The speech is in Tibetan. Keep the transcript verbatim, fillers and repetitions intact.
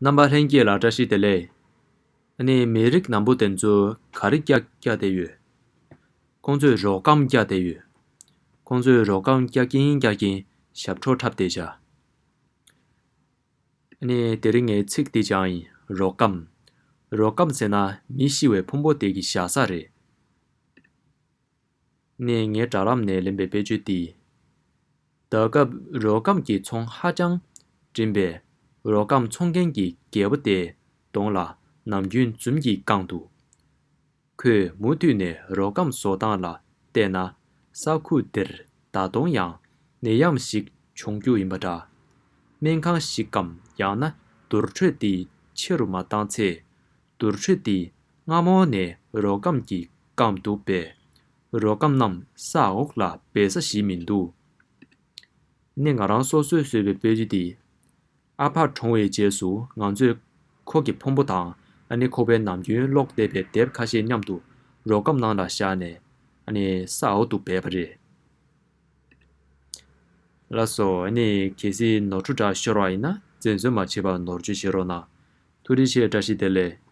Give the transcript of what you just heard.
རྣམ་པ་ལྷན་རྒྱས་ལ་བཀྲ་ཤིས་བདེ་ལེགས། ཨ་ནི་མི་རིགས་ནག་པོ་དེ་ཚོས་ག་རེ་རྒྱག་རྒྱག་བསྡད་ཡོད། ཁོང་ཚོས་རོགས་རྐམ་རྒྱག་བསྡད་ཡོད། ཁོང་ཚོས་རོགས་རྐམ་རྒྱག་གིན་རྒྱག་གིན་ཞབས་བྲོ་འཁྲབ་བསྡད་བཞག་ཨ་ནི་དེ་རིང་ངའི་ཚིག་འདི་སྦྱངས་ཡིན། རོགས་རྐམ། རོགས་རྐམ་ཟེར་ན་མི་ཤི་བའི་ཕུང་པོ་དེ་གི་བཞག་ས་རེད། ནས་ངའི་དྲ་ལམ་ནས་ལེན་པའི་དཔེ་བརྗོད་འདི། ད་སྐབས་རོགས་རྐམ་གྱི་ཚོང་ཧ་ཅང་འགྲིམ་པས། རོགས་རྐམ་འཚོང་མཁན་གྱི་རྒྱལ་པོ་དེའི་གདོང་ལ་ནམ་རྒྱུན་འཛུམ་གྱིས་བཀང་འདུག་ཁོས་མུ་མཐུད་ནས་རོགས་རྐམ་བཟོ་སྟངས་ལ་བལྟས་ན། ས་ཁུག་འདིར་ད་དུང་ཡང་ནད་ཡམས་ཤིག་བྱུང་རྒྱུ་ཡིན་པ་འདྲ། སྨན་ཁང་ཞིག་གམ་ཡང་ན་དུར་ཁྲོད་འདི་ཆེ་རུ་མ་བཏང་ཚེ། དུར་ཁྲོད་འདི་སྔ་མོ་ནས་རོགས་རྐམ་གྱིས་བཀང་འདུག་པས། རོགས་རྐམ་རྣམས་ས་འོག་ལ་སྦས་ས་ཞིག་མི་འདུག་ནི་ང་རང་སོ་སོས་བཟོས་པའི་དཔེ་ཆ་འདི། ཨ་ཕ་གྲོངས་པའི་རྗེས་སུ་ང་ཚོས་ཁོ་གི་ཕུང་པོ་དང་ཨ་ནི་ཁོ་པའི་ནམ་རྒྱུན་ཀློག་བསྡད་པའི་དེབ་ཁ་ཤས་མཉམ་དུ་རོགས་རྐམ་ནང་ལ་བཞག་ནས་ཨ་ནི་ས་འོག་ཏུ་སྦས་པ་རེད། ལགས་སོ། ཨ་ནི་གལ་སྲིད་ནོར་འཁྲུལ་འདྲ་ཤོར་བ་ཡིན་ན་འཛེམ་ཟོན་མ་བྱེད་པར་ནོར་བཅོས་བྱེད་རོགས་གནང་། ཐུགས་རྗེ་ཆེ། བཀྲ་ཤིས་བདེ་ལེགས།